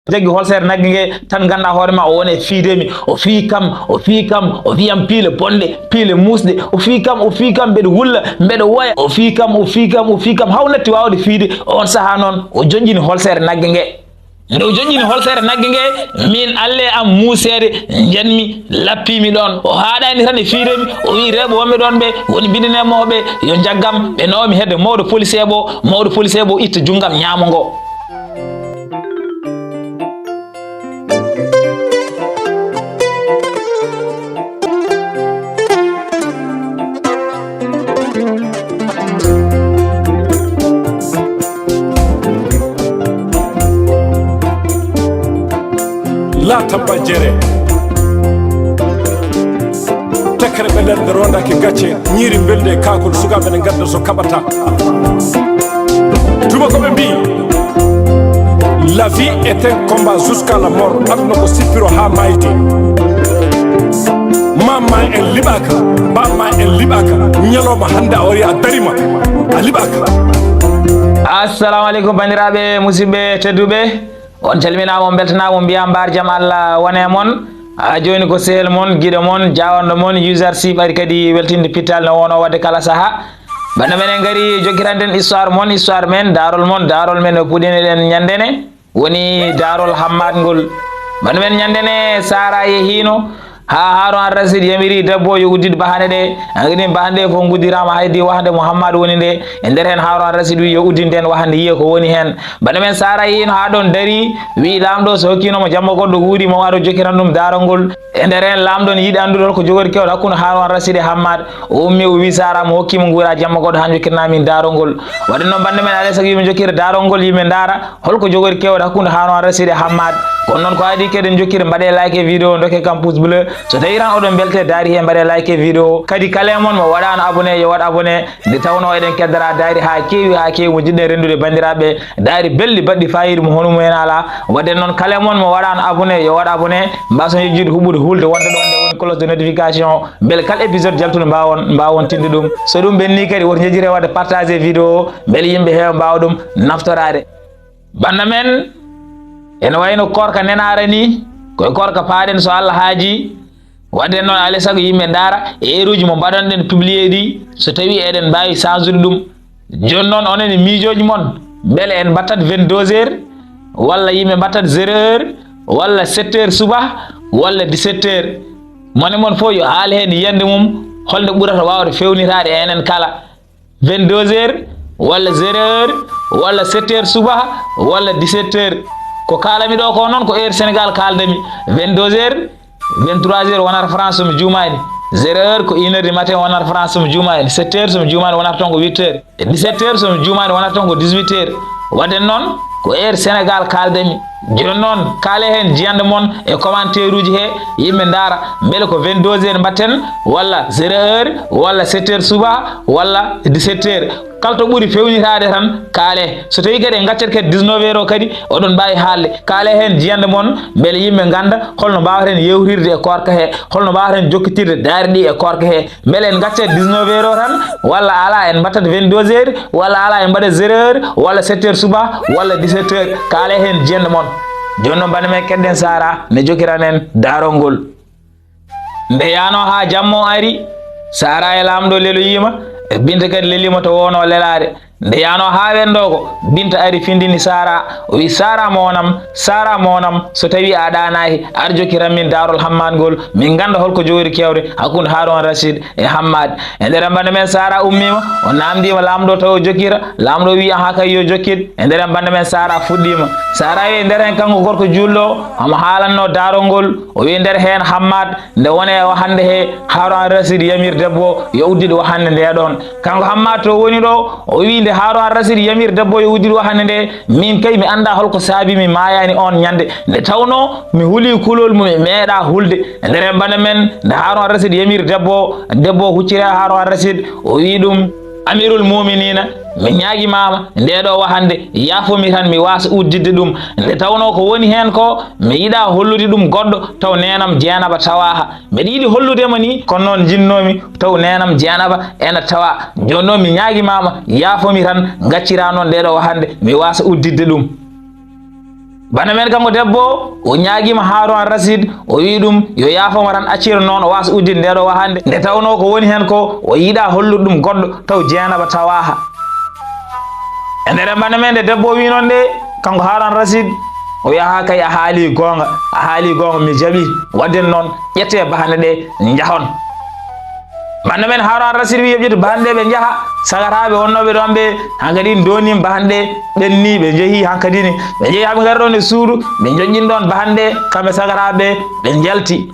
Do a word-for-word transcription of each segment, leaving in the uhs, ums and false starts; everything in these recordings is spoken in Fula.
Jaggi holseere nagge nge tan, nganndaa hoore ma, o woni e fiide mi, o fii kam, o fii kam, o wiyam piile bonɗe, piile muusɗe, o fii kam, o fii kam, mbeɗa wulla, mbeɗa woya, o fii kam, o fii kam, o fii kam, haa o natti waawde fiide. Oon sahaa noon, o joƴƴini holseere nagge nge. Nde o joƴƴini holseere nagge nge, miin alle am muuseere njanmi, lappiimi ɗoon. O haaɗaani tan e fiide mi, o wii rewɓe wonɓe ɗoon ɓe, woni mbiɗa e mooɓe, yo njaggam, ɓe nawmi hedde mawɗo police bo, mawɗo police bo itta junngam ñaamo ngo. La tabba jere. Tekkere ɓe nder nde rondaki gacce, ñiiri mbelde e kaakol, sukaaɓe ne ngadda so kaɓata. Tuma ko ɓe mbii, la vie est un combat jusqu'à la mort. Aduna ko sippiro haa maayde. Maam ma en liɓaaka, baam ma en liɓaaka. Ñalawma hannde a wari a darima, a liɓaaka. Assalamu aleykum, banndiraaɓe, musidɓe tedduɓe. On calminaama, on mbeltanaama, on mbiyaa mbaar jam Allah wone e mon. Haa jooni ko sehil mon, giɗo mon, jaawanɗo mon, User C ɓari kadi weltinde pittal no wonoo waɗde kala sahaa. Bannda men en ngari jokkiranɗen histoire mon, histoire men, daarol mon, daarol men no puɗɗineɗen ñannde ne. Woni daarol Hammaat ngol. Bannda men ñannde ne Saara yehiino haa Haarun Al Rasiid yamiri debbo yo uddit bahane ɗe. An kadi bahane ɗe fof nguddiraama, hay di wahde mo Hammaat woni nde. E nder heen Haarun Al Rasiid wi yo uddin nden wahande yiya ko woni heen. Bannda men Saara yehiino haa ɗoon darii, wii laamɗo so hokkiino mo jamma goɗɗo wuuri mo waro jokkiran ɗum daarol ngol. E nder heen laamɗo ne yiɗi anndude hol ko jogori keewɗo hakkunde Haarun Al Rasiid e Hammaat. O ummii, o wii Saara mo hokkiima nguura jamma goɗɗo haa njokkirnaa min daarol ngol. Waɗde noon, bannda men, alaa e sago yimɓe njokkira daarol ngol, yimɓe ndaara hol ko jogori keewɗo hakkunde Haarun Al Rasiid e Hammaat. Kono noon, ko adii kadi njokkira, mbaɗee like e vidéo, ndokkee kam pouce bleu. So tawii tan oɗon mbeltee daari heen, mbaɗee like e vidéo. Kadi kala e mon mo waɗaano abonné, yo waɗ abonné. Nde tawnoo eɗen keddora daari haa keewi, haa keewi, mo jiɗɗen renndude banndiraaɓe. Daari belɗi baɗɗi faayiida mo hono mumen alaa. Waɗde noon, kala e mon mo waɗaano abonné, yo waɗ abonné. Mbaason yejjude huɓɓude hulde wonde ɗoon nde woni cloche de notification. Mbele kala épisode jaltuɗo mbaawon, mbaawon tinde ɗum. So ɗum ɓennii kadi, woto njejjire waɗde partager vidéo o, mbele yimɓe heewa mbaawa ɗum naftoraade. Bannda men, ene wayno koorka nenaara ni, koye koorka paaɗen so Allah haajii. Waɗde noon, alaa e sago yimɓe ndaara e heure uji mo mbaɗanɗen publier ɗi, so tawii eɗen mbaawi change ude ɗum. Jooni noon, onon e miijooji mon, mbele en mbattat vingt-deux heures, walla yimɓe mbattat zéro heure, walla sept heures subaka, walla dix-sept heures? Mone mon fof yo haal heen yiyannde mum, holnde ɓurata waawde feewnitaade e enen kala. Vingt-deux heures, walla zéro heure, walla sept heures subaka, walla dix-sept heures? Ko kaalami ɗo ko noon, ko heure Sénégal kaaldami. Vingt-deux heures, vingt-trois heures wonata France so mi juumaani. Zéro heure ko une heure du matin wonata France so mi juumaani. Sept heures so mi juumaani wonata toon ko huit heures. E dix-sept heures so mi juumaani wonata toon ko dix-huit heures. Waɗde noon ko heure Sénégal kaaldemi. Jooni noon, kaale heen jiyannde mon e commentaire uji he, yimɓe ndaara mbele ko vingt-deux heures mbatten, walla zéro heure, walla sept heures subaka, walla dix-sept heures. Kala to ɓuri feewnitaade tan, kaale. So tawii kadi en ngaccat kadi dix-neuf heures o kadi, oɗon mbaawi haalde. Kaale heen jiyannde mon, mbele yimɓe ngannda holno mbaawaten yeewtirde e koorka he, holno mbaawaten jokkitirde daari ɗi e koorka he. Mbele en ngaccat dix-neuf heures o tan, walla alaa, en mbattat vingt-deux heures, walla alaa, en mbaɗa zéro heure, walla sept heures subaka, walla dix-sept heures? Kaale heen jiyannde mon. Jooni noon, bannda men, kedden Saara, ne jokkiran en daarol ngol. Nde yaanoo haa jamma o ari, Saara e laamɗo leloyiima, e Binta kadi leliima to wonoo lelaade. Nde yaanoo haa wenndoo ko, Binta ari findini Saara, o wi, "Saara moonam, Saara moonam, so tawii a ɗaanaaki, ar jokkiran min daarol Hammaat ngol, min ngannda hol ko jogori keewde hakkunde Haarun Rasiid e Hammaat." E nder bannda men Saara ummiima, o naamndiima laamɗo taw o jokkira, laamɗo wi, "Ahaa kay, yo jokkit." E nder bannda men Saara fuɗɗiima. Saara wi e nder heen kanko gorko juulɗo, omo haalanno daarol ngol, o wi nder heen Hammaat, nde wone o hannde he Haarun Rasiid yamir debbo yo uddit wahande nde ɗoon. Kanko Hammaat to woni ɗo, o wi nde Haarun Rasiid yamir debbo yo uddit wahande nde, min kay mi annda hol ko saabi mi maayaani oon ñande. Nde tawnoo mi hulii kulol mo mi meeɗaa hulde. E nder bannda men, nde Haarun Rasiid yamir debbo, debbo hucciri e Haarun Rasiid, o wi ɗum, "Amirul Muuminiina, mi ñaagimaama nde ɗo wahande, yaafo mi tan mi waasa udditde ɗum. Nde tawnoo ko woni heen ko, mi yiɗaa hollude ɗum goɗɗo, taw neenam Jeenaba tawaaka. Mbeɗa yiɗi hollude mo ni, kono noon njinnoomi taw neenam Jeenaba ena tawa. Jooni noon mi ñaagimaama, yaafo mi tan, ngacciraa noon nde ɗo wahande, mi waasa udditde ɗum." Bana men kanko debbo o, o ñaagiima Haaruun Al Rasiid, o wiyi ɗum yo yaafo mo tan, acciro noon o waasa udditde ndee ɗoo wahannde. Nde tawnoo ko woni heen ko, o yiɗaa hollude ɗum goɗɗo, taw Jeenaba tawaaha. E nder bana men nde debbo o wiyi noon nde, kanko Haaruun Al Rasiid, o wiyi, "Ahaa kay, a haalii goonga, a haalii goonga, mi jaɓii. Waɗde noon, ƴettee bahanɗe ɗee, njahon." Bana men Haaruun Al Rasiid wiyi yo ɓe ƴettu bahanɗe ɗee, ɓe njaha. Sagataaɓe wonnooɓe ɗoon ɓe, hankadi ndonii bahanɗe ɗee, ɓenni, ɓe njehi hankadi ni. Ɓe njehi haa ɓe ngari ɗoon e suudu, ɓe njoƴƴini ɗoon bahanɗe ɗee, kamɓe sagataaɓe ɓe, ɓe njalti.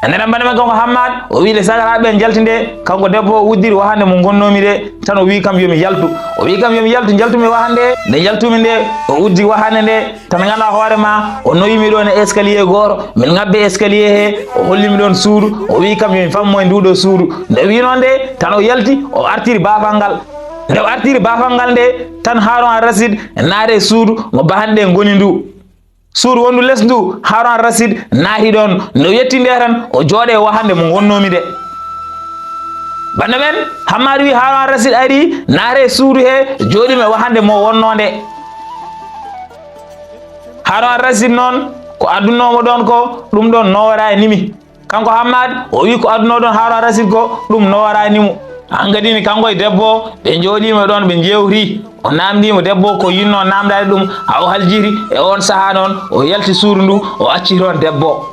E nder bana men kanko Hammaad, o wiyi nde sagataaɓe ɓe njalti nde, kanko debbo o uddiri wahannde mo ngonnoomi nde, tan o wiyi kam yo mi yaltu. O wiyi kam yo mi yaltu, njaltumi wahannde, nde njaltumi nde, o uddi wahannde nde, tan nganndaa hoore ma, o nawii mi ɗoon e escalier gooto, min ngabbi escalier he, o holli mi ɗoon suudu, o wiyi kam yo mi fammo e nduu ɗoo suudu. Nde o wiyi noon nde, tan o yalti, o artiri baafal ngal. Nde o artiri baafal ngal nde, tan Haaruun Al Rasiid naati e suudu mo bahanɗe ɗee ngoni ndu. Suudu wonndu les ndu, Haaruun Al Rasiid naati ɗoon. Nde o yetti nde tan, o jooɗii e wahannde mo ngonnoomi nde. Bana men, Hammaad wiyi Haaruun Al Rasiid ari, naati e suudu he, jooɗii e wahannde mo wonnoo nde. Haaruun Al Rasiid noon, ko addunoo mo ɗoon ko, ɗum ɗoon nooraani mi. Kanko Hammaad, o wiyi ko addunoo ɗoon Haaruun Al Rasiid ko, ɗum nooraani mo. Hankadi ni kanko e debbo o, ɓe njooɗiima ɗoon, ɓe njeewtii. O naamndii mo debbo o ko yiɗnoo naamndaade ɗum, haa o haljiti. E oon sahaa noon, o yalti suudu ndu, o acci toon debbo o.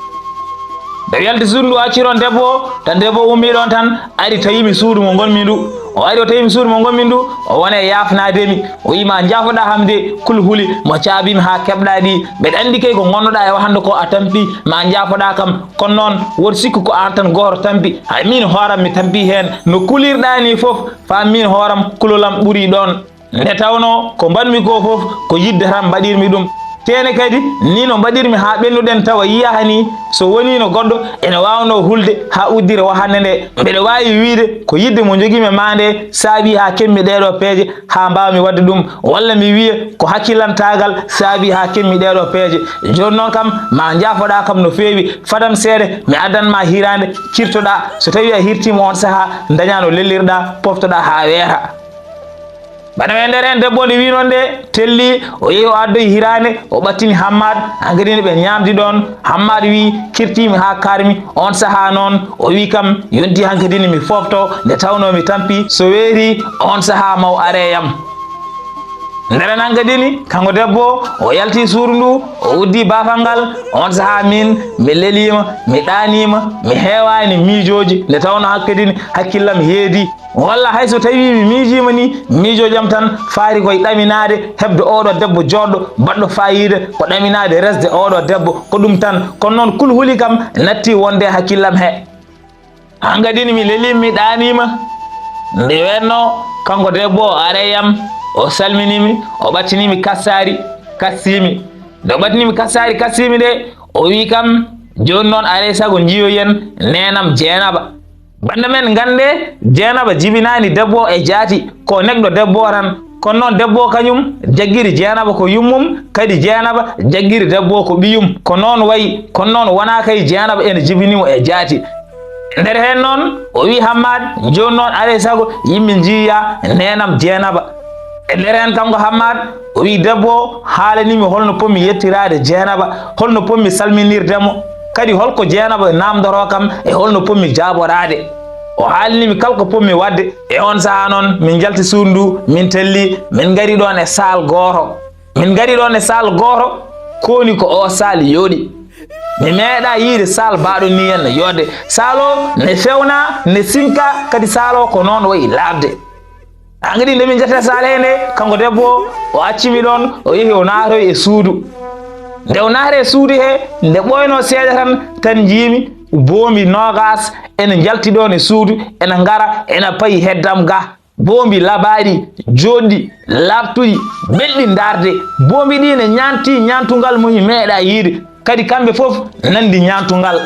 Nde o yalti suudu ndu, o acci toon debbo o, tan debbo o ummii ɗoon tan, ari tawi mi suudu mo ngonmi ndu. O ari o tawi mi suudu mo ngonmi ndu, o woni e yaafnaade mi. O wiyi ma njaafoɗaa kam de, kul huli mo caabii mi haa keɓɗaa ɗi. Mbeɗa anndi kay ko ngonnoɗaa e wahannde ko a tampii, ma njaafoɗaa kam. Kono noon, woto sikku ko aan tan gooto tampi. Hay miin hooram mi tampii heen. No kulirɗaa nii fof, faa miin hooram kulol am ɓurii ɗoon. Nde tawnoo ko mbaɗmi ko fof ko yiɗde tan mbaɗirmi ɗum. Teene kadi, nii no mbaɗirmi haa ɓennuɗen tawa yiyaani, so woniino goɗɗo ene waawnoo hulde haa uddira wahannde nde. Mbeɗa waawi wiyde ko yiɗde mo njogiimi e maa nde saabii haa keɓmi ɗee ɗoo peeje haa mbaawmi waɗde ɗum. Walla mi wiya ko hakkilantaagal saabii haa keɓmi ɗee ɗoo peeje. Jooni noon kam, ma njaafoɗaa kam no feewi. Fadam seeɗa, mi addan ma hiraande, kirtoɗaa. So tawii a hirtiima oon sahaa, ndañaa no lellirɗaa, poftoɗaa haa weeta. Bana men nder heen debbo nde wiyi noon nde, telli, o yehi o addoyi hiraande, o ɓattini Hammaad, hankadi ne ɓe ñaamdi ɗoon. Hammaad wiyi, kirtiimi haa kaarmi, oon sahaa noon, o wiyi kam, yonti hankadi ne mi foofto, nde tawnoo mi tampi, so weeti, oon sahaa ma o are e am. Nder heen hankadi ni, kanko debbo, o yalti suudu ndu, o uddi baafal ngal, oon sahaa miin, mi leliima, mi ɗaaniima, mi heewaani miijooji, nde tawnoo hankadi ni, hakkillam heedi. Walla hay so tawii mi miijiima nii, miijooji am tan faati koye ɗaminaade, heɓde ooɗoo debbo jooɗɗo, baɗɗo faayiida, ko ɗaminaade resde ooɗoo debbo, ko ɗum tan. Kono noon kul huli kam natti wonde e hakkillam he. Hankadi mi leliima, mi ɗaaniima. Nde wennoo, kanko debbo o ari e am, o salminii mi, o ɓattinii mi kassaari, kassiimi. Nde o ɓattinii mi kassaari, kassiimi nde, o wii kam, "Jooni noon, alaa e sago njiyoyen neenam Jeenaba." Bannda men, nganndee, Jeenaba jibinaani debbo e jaati, ko neɗɗo debbo tan. Kono noon, debbo kañum jaggiri Jeenaba ko yummum, kadi Jeenaba jaggiri debbo ko ɓiyum. Ko noon wayi, kono noon wonaa kay Jeenaba ene jibini mo e jaati. Nder heen noon, o wii Hammaad, "Jooni noon, alaa e sago yimɓe njiya neenam Jeenaba." E nder heen, kanko Hammaad, o wii, "Debbo o haalanii mi holno potmi yettiraade Jeenaba, holno potmi salminirde mo, kadi holko Jeenaba naamndoroo kam e holno potmi jaaboraade." O haalanii mi kala ko potmi waɗde. E oon sahaa noon, min njalti suudu ndu, min telli, min ngari ɗoon e saal gooto. Min ngari ɗoon e saal gooto, ko woni ko oo saal yooɗi. Mi meeɗaa yiyde saal baaɗo nii henna yooɗde. Saal o ne feewnaa, ne sinka, kadi saal o ko noon wayi laaɓde. Hankadi nde min njetti saal he nde, kanko debbo o, o acci mi ɗoon, o yehi o naatoyi e suudu. Nde o naati e suudu he, nde ɓooynoo seeɗa tan, tan njiimi boombi noogaas ene njalti ɗoon e suudu, ene ngara, ene payi heddam ga. Boombi labaaɗi, jooɗɗi, laaɓtuɗi, belɗi ndaarde. Boombi ɗi ne ñaanti ñaantungal mo mi meeɗaa yiyde. Kadi kamɓe fof nanndi ñaantungal.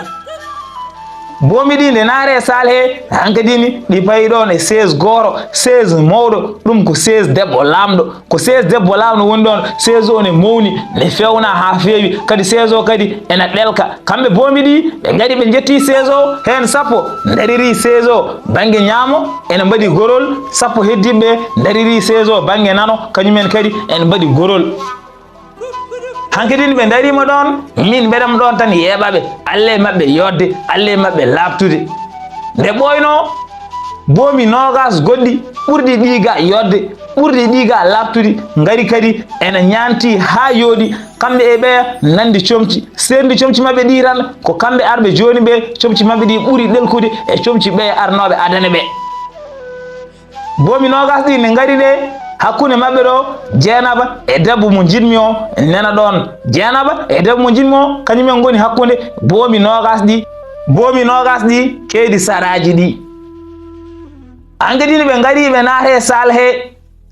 Boombi ɗi nde naati e saal he, hankadi ni ɗi payi ɗoon e chaise gooto, chaise mawɗo, ɗum ko chaise debbo laamɗo. Ko chaise debbo laamɗo woni ɗoon, chaise o ne mawni, ne feewnaa haa feewi, kadi chaise o kadi ene ɗelka. Kamɓe boombi ɗi, ɓe ngari ɓe njetti chaise o heen sappo, ndariri chaise o bannge ñaamo, ene mbaɗi gorol, sappo heddiiɓe ɓe ndariri chaise o bannge nano, kañum en kadi ene mbaɗi gorol. Hankadin ɓe ndariima ɗoon, min mbeɗam ɗoon tan yeeɓaɓe, Allah e maɓɓe yooɗde, Allah e maɓɓe laaɓtude. Nde ɓooynoo, boomi noogaas goɗɗi ɓurɗi ɗii ga yooɗde, ɓurɗi ɗii ga laaɓtude, ngari kadi ena ñaanti haa yooɗi, kamɓe e ɓeya nanndi comci, seerndi comci maɓɓe ɗii tan, ko kamɓe arɓe jooni ɓe, comci maɓɓe ɗii ɓuri ɗelkude e comci ɓeya arnooɓe adana ɓe. Boomi noogaas ɗii ne ngari ɗe hakkunde maɓɓe ɗo, Jeenaba e debbo mo njiɗmi o nena ɗoon. Jeenaba e debbo mo njiɗmi o, kañumen ngoni hakkunde boomi noogaas ɗii, boomi noogaas ɗii keedi saraaji ɗii. Hankadin ɓe ngari ɓe naata e saal he,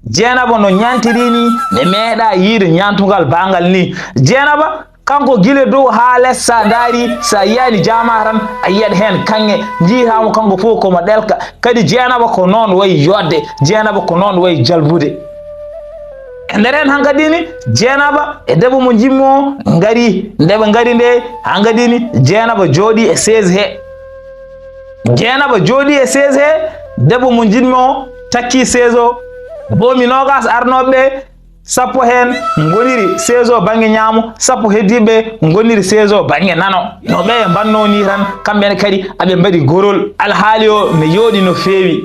Jeenaba no ñaantiri ni, ne meeɗa yiide ñaantungal baangal ni. Jeenaba, kanko gila dow haa les, sa ndaari, sa yiyaani jaama tan, a yiyat heen kaŋŋe, njiytaa mo kanko fof ko mo ɗelka. Kadi Jeenaba ko noon wayi yooɗde, Jeenaba ko noon wayi jalbude. E nder heen hankadin, Jeenaba e debbo mo njiɗmi o ngari, nde ɓe ngari nde, hankadin Jeenaba jooɗii e sees he. Jeenaba jooɗii e sees he, debbo mo njiɗmi o takkii sees o, boomi noogaas arnooɓe ɓe, sappo heen ngoniri sees o bannge ñaamo, sappo heddiiɓe ngoniri sees o bannge nano. No ɓe mbannoo nii tan, kamɓe ne kadi aɓe mbaɗi gorol. Alhaali o ne yooɗi no feewi.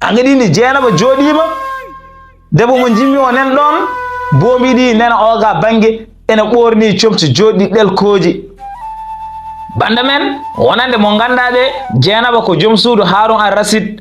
Hankadin Jeenaba jooɗiima, debbo mo njiɗmi o nan ɗoon, boomi ɗii nana o ga bannge, ena ɓoornii comci jooɗɗi ɗelkooji. Bannda men, wonande mo nganndaa ɓe, Jeenaba ko joom suudu Haarun Ar Rasid.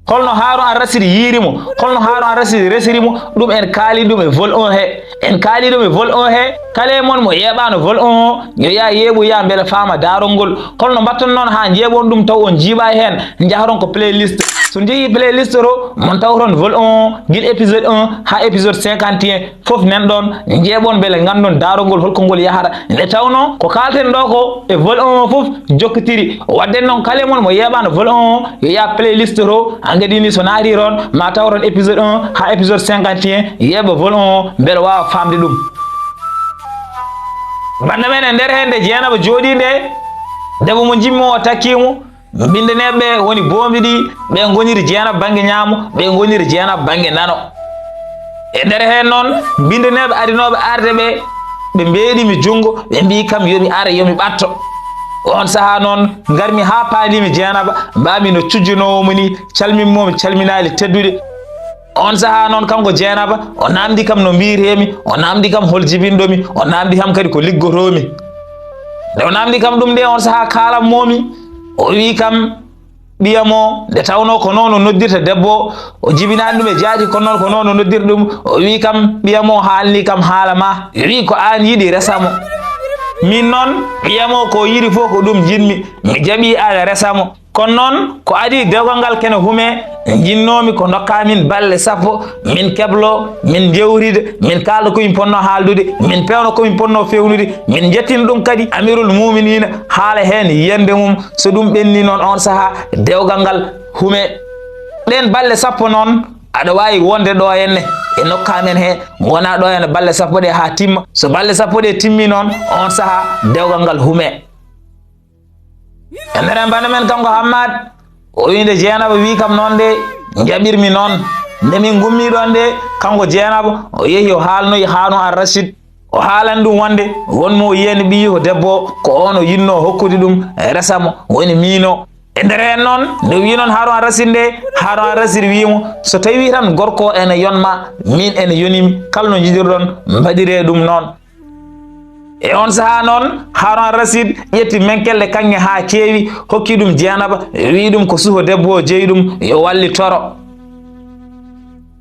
Holno Haarun Ar Rasid yiyiri mo, holno Haarun Ar Rasid resiri mo, ɗum en kaali ɗum e vol un he. En kaali ɗum e vol un he, kala e mon mo yeeɓaano vol un o, yo yaa yeeɓoya mbele faama daarol ngol. Holno mbaɗton noon haa njeeɓon ɗum taw on njiiɓaay heen, njaharon ko playlist. So njehii playlist to, mon tawton vol un o, gila épisode un haa épisode cinquante et un, fof nan ɗoon, njeeɓon mbele nganndon daarol ngol holko ngol yahata. Nde tawnoo ko kaalten ɗo ko e vol un o fof jokkitiri. Waɗde noon kala e mon mo yeeɓaano vol un o, yo yaa playlist to, hankadin so naati toon, ma taw toon épisode un haa épisode cinquante et un, yeeɓa vol un o, mbele waawa faamde ɗum. Bannda men e nder heen nde Jeenaba jooɗii nde, debbo mo njiɗmi o takkii mo, mbinndaneeɓe ɓe woni boomi ɗii, ɓe ngoniri Jeenaba bannge ñaamo, ɓe ngoniri Jeenaba bannge nano. E nder heen noon, mbinndaneeɓe adinooɓe arde ɓe, ɓe mbeeɗi mi junngo, ɓe mbii kam yo mi ar, yo mi ɓatto. Oon sahaa noon, ngarmi haa paaliimi Jeenaba, mbaami no cujjanoowo mo nii, calminmi mo, mi calminaali teddude. Oon sahaa noon, kanko Jeenaba, o naamndi kam no mbiyetee-mi, o naamndi kam hol jibinɗo-mi, o naamndi kam kadi ko liggotoo-mi. Nde o naamndi kam ɗum nde, oon sahaa kaalan-moo-mi, o wii kam, ɓiyam o, nde tawnoo ko noon o noddirta debbo o, o jibinaani ɗum e jaaƴi, kono noon ko noon o noddirta ɗum. O wii kam, ɓiyam o haalnii kam haala ma, wii ko aan yiɗi resa mo. Miin noon, ɓiyam o ko o yiɗi fof ko ɗum njiɗmi, mi jaɓii aɗa resa mo. Kono noon, ko adii dewgal ngal kene hume, njinnoo-mi ko ndokkaa min balɗe sappo, min keblo, min njewtida, min kaalda ko min ponnoo haaldude, min peewna ko min ponnoo feewnude, min njettina ɗum kadi Amirul Muuminiina, haala heen yiyannde mum, so ɗum ɓenni noon oon sahaa, dewgal ngal hume. Ɗeen balɗe sappo noon, aɗa waawi wonde ɗo henne, e nokkaa men he, ngonaa ɗo henne balɗe sappo ɗe haa timma. So balɗe sappo ɗe timmi noon, oon sahaa, dewgal ngal hume. E nder en bana men kanko Hammaat, o wii nde Jeenaba wii kam noon de, njaɓirmi noon. Nde min ngummii ɗoon de, kanko Jeenaba, o yehi o haalnoyi Haarun Ar Rasid. O haalani ɗum wonde, won mo o yiyani ɓiyi ko debbo, ko oon o yiɗnoo hokkude ɗum, resa mo, woni miino. E nder heen noon, nde wii noon Haarun Ar Rasid nde, Haarun Ar Rasid wii mo, so tawii tan gorko o ene yonma, miin ene yonimi, kala no njiɗirɗon, mbaɗiree ɗum noon. E oon sahaa noon, Haarun Ar Rasid ƴetti menkelle kaŋŋe haa keewi, hokki ɗum Jeenaba, wii ɗum ko suho debbo o jeyi ɗum, yo wallitoro.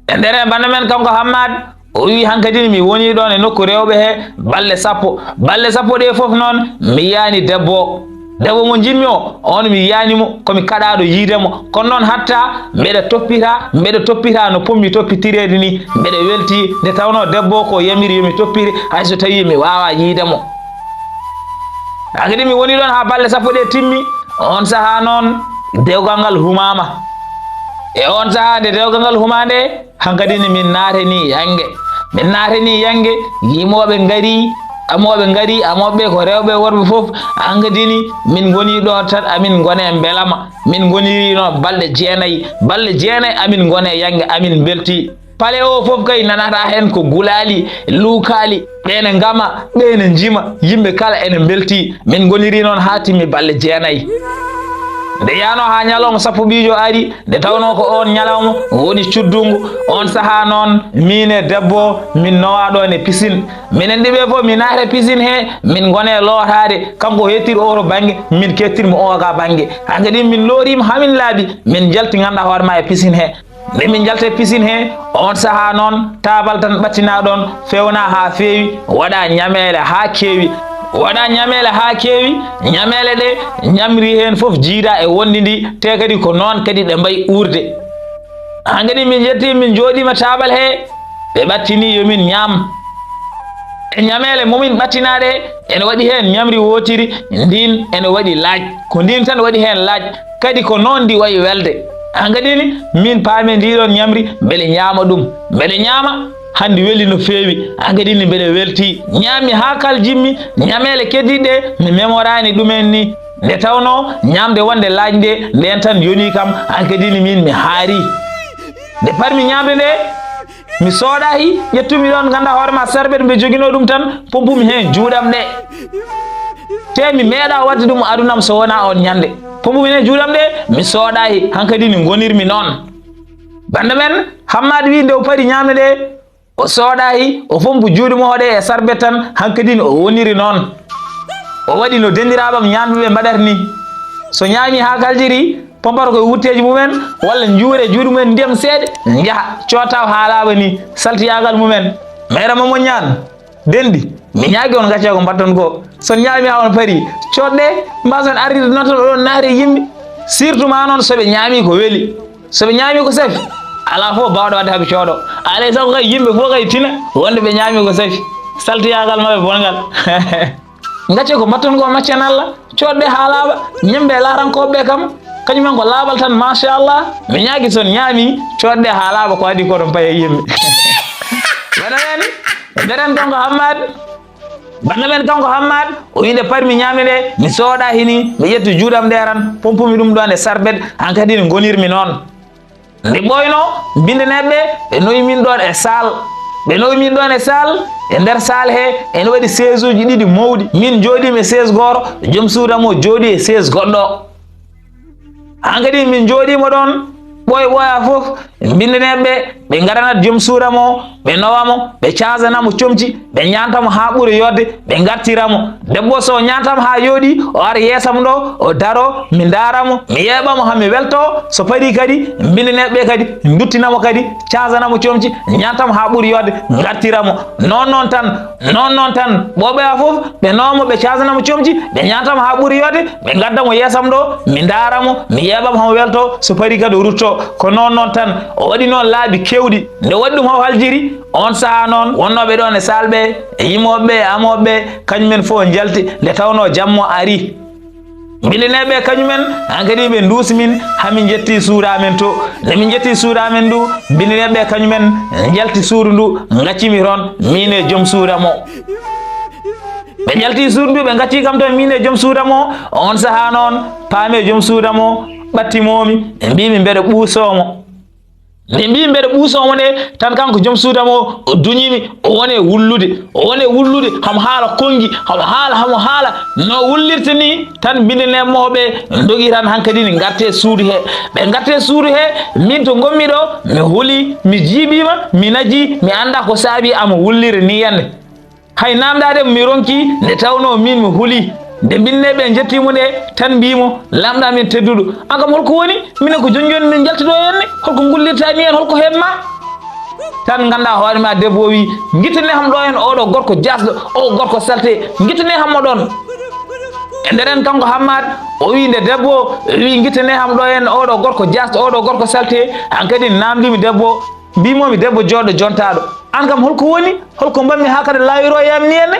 E nder e bana men kanko Hammaat, o wii, hankadin mi wonii ɗoon e nokku rewɓe he balɗe sappo. Balɗe sappo ɗe fof noon, mi yiyaani debbo o. Debbo mo njiɗmi o, oon mi yiyaani mo, ko mi kaɗaaɗo yiyde mo. Kono noon hatta mbeɗa toppita, mbeɗa toppita no potmi toppitireede nii, mbeɗa weltii nde tawnoo debbo o ko yamiri yo mi toppire, hay so tawii mi waawaa yiyde mo. Haa kadi mi woni ɗoon haa balɗe sappo ɗe timmi, oon sahaa noon dewgal ngal humaama. E oon sahaa nde dewgal ngal humaa nde, hankadi ne min naatanii yannge. Min naatanii yannge, yimooɓe ngarii, amooɓe ngarii, amooɓe ɓe ko rewɓe e worɓe fof. Hankadi ni min ngonii ɗo tan, amin ngonee mbelama. Min ngoniri noon balɗe jeenayi. Balɗe jeenayi amin ngonee yannge, amin mbeltii. Pale o fof kay nanata heen ko gulaali, luukaali, ɓe ene ngama, ɓe ene njima, yimɓe kala ene mbeltii. Min ngoniri noon haa timmi balɗe jeenayi. Nde yahnoo haa ñalawma sappo ɓiijo ari, nde tawnoo ko oon ñalawma woni cuddunngu, oon sahaa noon miin e debbo o min nowaa ɗoon e pisine. Minen ɗiɗo fof min naata e pisine he, min ngona e lootaade, kanko hettiri oo to bannge, min kettirmi oo ka bannge. Hankadi min lootiima haa min laaɓi, min njalti ngannduɗaa hoore maa e pisine he. Nde min njalti e pisine he, oon sahaa noon, taabal tan ɓattinaa ɗoon, feewnaa haa feewi, waɗaa ñameele haa keewi. Waɗaa ñameele haa keewi, ñameele ɗe ñamri heen fof jiidaa e wonndi ndi, te kadi ko noon kadi ɗe mbayi uurde. Hankadi min njettii, min njooɗiima taabal he, ɓe ɓattini yo min ñaam. E ñameele mo min ɓattinaa ɗe, ene waɗi heen ñamri wootiri, ndiin ene waɗi laaj. Ko ndiin tan waɗi heen laaj, kadi ko noon ndi wayi welde. Hankadi ni, min paami ndi ɗoon ñamri, mbele ñaama ɗum. Mbele ñaama, hannde weli no feewi. Hankadi ni mbeɗe weltii. Ñaami haa kaljimmi, ñameele keddiiɗe ɗe, mi memoraani ɗumen ni. Nde tawnoo ñaamde wonde laaj nde, ndeen tan yonii kam, hankadi ni miin mi haarii. Nde parmi ñaamde nde, mi soodaahi, ƴettumi ɗoon, ngannduɗaa hoore maa sarbet mbe joginoo ɗum tan, pompumi heen juuɗam ɗe. Te mi meeɗaa waɗde ɗum aduna am so wonaa oon ñande. Pompumi heen juuɗam ɗe, mi soodaahi, hankadi ni ngonirmi noon. Bannda men, Hammaat wii nde o pari ñaamde nde, o soodaahi, o fompu juuɗe makko ɗe e sarbet tan, hankadi ni o woniri noon. O waɗi no denndiraaɓe am ñaamɓe ɓe mbaɗata ni. So ñaami haa kaljiri, pompata koye wutteeji mumen, walla njuura e juuɗe mumen ndiyam seeɗa, njaha, coodta haa laaɓa ni, saltiyaagal mumen. Meere mo moññaan, denndi, mi ñaagi on ngacca ko mbaɗton ko. So on ñaami haa on pari, coodde, mbaason ardirde noon tan oɗon naati e yimɓe. Surtout ma noon so ɓe ñaami ko weli. So ɓe ñaami ko safi, alaa fof baawɗo waɗde haa ɓe coodo. Alaa e sago kay yimɓe fof kay tina wonde ɓe ñaami ko safi. Saltiyaagal maɓɓe bongal. Ngacce ko mbaɗton ko, maccen Allah, coodde haa laaɓa, ñembe laarankooɓe kam, kañum en ko laaɓal tan, machallah. Mi ñaagi so on ñaami, coodde haa laaɓa ko adii ko ɗon paye yimɓe. Wona men, deren kanko Hammaat. Bannda men kanko Hammaat, o wii nde parmi ñaamde nde, mi soodaahi ni, mi ƴetti juuɗam nde tan, pompumi ɗum ɗoon e sarbet, hankadi ne ngonirmi noon. Nde ɓooynoo, binndaneeɓe ɓe, ɓe nawi min ɗoon e saal. Ɓe nawi min ɗoon e saal, e nder saal he, ene waɗi seesuuji ɗiɗi mawɗi. Min njooɗiimi e sees gooto, joom suudu am o jooɗii e sees goɗɗo. Hankadi min njooɗiima ɗoon, ɓooya ɓooya fof, binndaneeɓe ɓe, ɓe ngaranat joom suudu am o, ɓe nawa mo, ɓe caasana mo comci, ɓe ñaanta mo haa ɓura yooɗde, ɓe ngartira mo. Debbo so ñaantaama haa yooɗi, o ara yeeso am ɗo, o daro, mi ndaara mo, mi yeeɓa mo haa mi welto. So parii kadi, binndaneeɓe ɓe kadi nduttina mo kadi, caasana mo comci, ñaanta mo haa ɓura yooɗde, ngartira mo. Noon noon tan, noon noon tan, ɓooya ɓooya fof, ɓe nawa mo, ɓe caasana mo comci, ɓe ñaanta mo haa ɓura yooɗde, ɓe ngadda mo yeeso am ɗo, mi ndaara mo, mi yeeɓa mo haa mi welto, so parii kadi o rutto. Ko noon noon tan, o waɗi noon laabi keewɗi. Nde waɗi ɗum haa o haljiri, oon sahaa noon, wonnooɓe ɗoon e saal ɓe, e yimooɓe ɓe, e amooɓe ɓe, kañum en fof njalti, nde tawnoo jamma o arii. Binndaneeɓe ɓe kañum en, hankadi ɓe nduusi min, haa min njettii suudu amen to. Nde min njettii suudu amen ndu, binndaneeɓe ɓe kañum en njalti suudu ndu, ngacci mi toon, miin e joom suudu am o. Ɓe njalti suudu ndu, ɓe ngacci kam toon, miin e joom suudu am o. Oon sahaa noon, paami joom suudu am o, ɓattimoomi, ɓe mbii mi mbeɗa ɓuusoo mo. Nde mbii mbeɗa ɓuusoo mo nde, tan kanko joom suudu am o, o duñii mi, o woni e wullude, o woni e wullude, hamo haala konngi, hamo haala, hamo haala, no wullirta ni, tan binndaneeɓe makko ɓe ndogi tan hankadi ne ngarti e suudu he. Ɓe ngarti e suudu he, miin to ngonmi ɗo, mi hulii, mi jiiɓiima, mi najii, mi anndaa ko saabii amo wullira ni hannde. Hay naamndaade mo mi ronkii, nde tawnoo miin mi hulii. Nde binndaneeɓe ɓe njettii mo nde, tan mbii mo, "Laamɗo amen tedduɗo, aan kam holko woni? Minen ko jooni jooni min njalti ɗo heen ni, holko ngullirtaa mi heen, holko heen ma?" Tan nganndaa hoore maa debbo o wii, "Ngittanee kam ɗo heen oo ɗo gorko jaasɗo, oo gorko salte, ngittanee kam mo ɗoon." E nder heen kanko Hammaat, o wii nde debbo o wii, "Ngittanee kam ɗo heen oo ɗo gorko jaasɗo, oo ɗo gorko salte." Hankadi naamndiimi debbo o, mbiimoomi debbo jooɗɗo jontaaɗo, "Aan kam holko woni? Holko mbaɗmi haa kadi laawiroo e am ni henne?"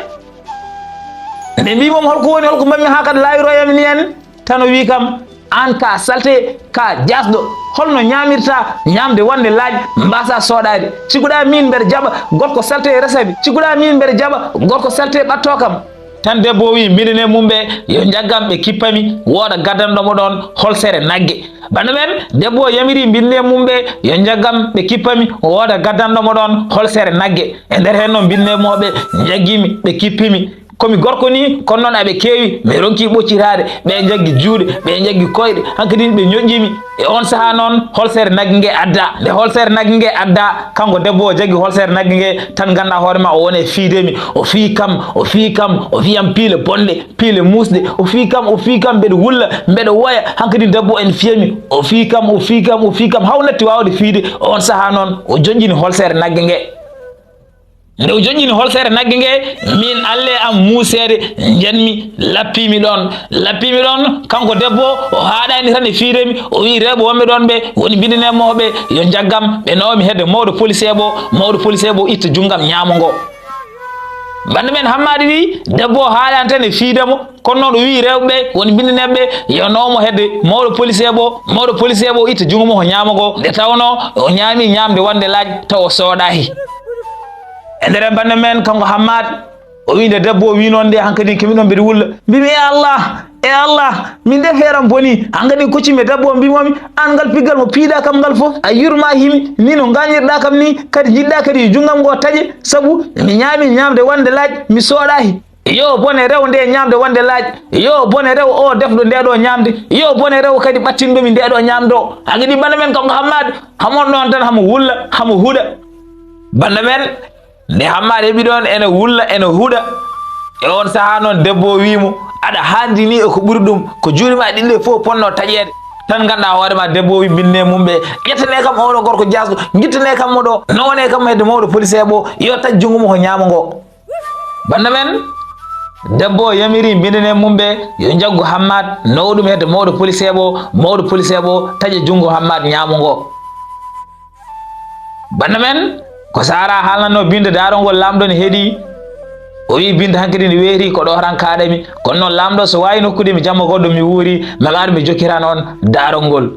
Nde mbiimoomi holko woni, holko mbaɗmi haa kadi laawiroo e am ni henne? Tan o wii kam, "Aan ka salte, ka jaasɗo, holno ñaamirta ñaamde wonde laaj mbaasaa sooɗaade? Cikkuɗaa miin mbeɗa jaɓa gorko salte e resa mi? Cikkuɗaa miin mbeɗa jaɓa gorko salte ɓattoo kam?" Tan debbo o wiyi, "Mbindanee mum ɓe, yo njaggam, ɓe kippa mi, wooda gaddanɗo mo ɗoon holsere nagge." Bannda men, debbo o yamiri mbindanee mum ɓe, yo njaggam, ɓe kippa mi, wooda gaddanɗo mo ɗoon holsere nagge. E nder heen noon, mbindanee mo ɓe, njaggi mi, ɓe kippi mi. Ko mi gorko nii, kono noon aɓe keewi, mi ronkii ɓoccitaade, ɓe njaggi juuɗe, ɓe njaggi koyɗe, hankadi ɓe ñoƴƴi mi. E oon sahaa noon, holsere nagge nge addaa. Nde holsere nagge nge addaa, kanko debbo o jaggi holsere nagge nge, tan nganndaa hoore ma, o woni e fiyde mi. O fiyi kam, o fiyi kam, o fiyi am piile bonɗe, piile muusɗe. O fiyi kam, o fiyi kam, mbeɗa wulla, mbeɗa woya. Hankadi debbo o ene fiya mi. O fiyi kam, o fiyi kam, o fiyi kam, haa o natti waawde fiyde. E oon sahaa noon, o joñƴini holsere nagge nge. Nde o joñƴini holsere nagge nge, miin alle am muuseede njanmi, lappiimi ɗoon. Lappiimi ɗoon, kanko debbo o, o haaɗaani tan e fiyde mi, o wiyi rewɓe wonɓe ɗoon ɓe, woni mbindanee mo ɓe, yo njaggam, ɓe nawa mi hedde mawɗo police bo, mawɗo police bo itta junngam ñaamo ngo. Bannda men Hammaadi wiyi, debbo o haaɗaani tan e fiyde mo, kono noon o wiyi rewɓe ɓe, woni mbindanee ɓe, yo naw mo hedde mawɗo police bo, mawɗo police bo itta junngo mo ko ñaamo ngo, nde tawnoo o ñaami ñaamde wonde laaj taw o sooɗaaki. E nder e bannda men kanko Hammaat, o wiyi nde debbo o wiyi noon nde, hankadi ko mi ɗoon mbiɗa wulla. Mbimi, "E Allah, e Allah, min de feere am bonii." Hankadi koccimi e debbo o, mbimi, "Aan ngal piggal mo piiɗaa kam ngal fof, a yurmaaki mi, ni no ngaañirɗaa kam ni, kadi njiɗɗaa kadi yo junngam ngo taƴe, sabu mi ñaami ñaamde wonde laaj, mi sooɗaaki." Yo bone rew nde ñaamde wonde laaj, yo bone rew o defɗo nde ɗo ñaamde, yo bone rew kadi ɓattinɗo mi nde ɗo ñaamde o. Hankadi bannda men kanko Hammaat, hamo ɗoon tan hamo wulla, hamo huɗa. Bannda men, nde Hammaat heɓi ɗoon ene wulla, ene huɗa, e oon sahaa noon debbo o wiyi mo, "Aɗa haandi ni e ko ɓuri ɗum, ko juuɗe ma ɗiɗi ɗe fof ponnoo taƴeede." Tan nganndaa hoore ma, debbo o wiyi, "Mbindanee mum ɓe, ƴettanee kam oo ɗo gorko jaasɗo, ngittanee kam mo ɗo, nawanee kam hedde mawɗo police bo, yo taƴ junngo mo ko ñaamo ngo." Bannda men, debbo o yamiri mbindanee mum ɓe, yo njaggu Hammaat, nawa ɗum hedde mawɗo police bo, mawɗo police bo taƴa junngo Hammaat ñaamo ngo. Bannda men, ko Saara haalnatnoo Binnda, daarol ngol Laamɗo ne heɗii. O wiyi, "Binnda, hankadi ne weeti ko ɗo tan kaaɗami. Kono noon Laamɗo so waawi nokkude mi jamma goɗɗo mi wuuri, ma mi ar mi jokkitan on daarol ngol."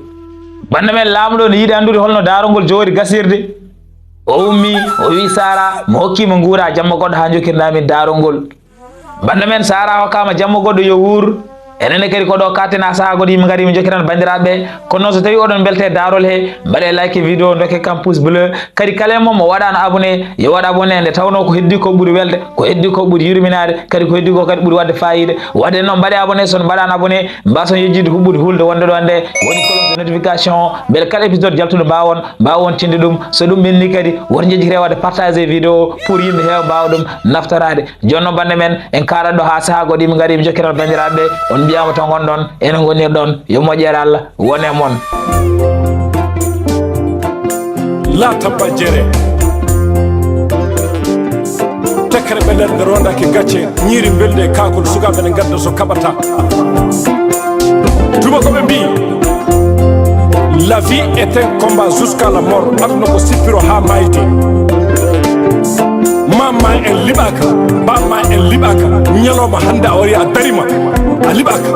Bannda men, Laamɗo ne yiɗi anndude holno daarol ngol jogori gasirde. O ummii, o wiyi, "Saara, mi hokkii ma nguura jamma goɗɗo haa njokkirɗaa min daarol ngol." Bannda men, Saara hokkaama jamma goɗɗo yo wuur. Enen ne kadi ko ɗo kaaɗten haa sahaa goɗɗo yimɓe ngari yimɓe njokkitan banndiraaɓe ɓe. Kono noon so tawii oɗon mbeltii e daarol he, mbaɗee like vidéo, ndokkee kam pouce bleu. Kadi kala e mon mo waɗaano abonné, yo waɗ abonné nde tawnoo ko heddii ko ɓuri welde, ko heddii ko ɓuri yurminaade, kadi ko heddii ko kadi ɓuri waɗde faayiida. Waɗde noon mbaɗee abonné, so on mbaɗaano abonné, mbaason yejjitde huɓɓude hulde wonde ɗo nde woni cloche de notification, mbele kala épisode jaltuɗo mbaawon, mbaawon tinde ɗum. So ɗum ɓenni kadi, woto njejjitire waɗde partager vidéo pour yimɓe heewa mbaawa ɗum naftoraade. Jooni noon bannde men, en kaaɗat ɗo haa sahaa goɗɗo yimɓe ngari yimɓe njokkitan banndiraaɓe ɓe. On mbiyaama to ngonɗon, ene ngonirɗon, yo moƴƴere Allah won e mon. Laata ba jere. Tekkere ɓe nder nde rondaaki gacce, ñiiri mbelndi e kaakol sukaaɓe ne ngadda so kaɓata. Tuma ko ɓe mbii, la vie est un combat jusqu'à la mort. Aduna ko sippiro haa maayde. Maam ma en liɓaaka, baaba ma en liɓaaka, ñalawma hannde a wari a darima, a liɓaaka.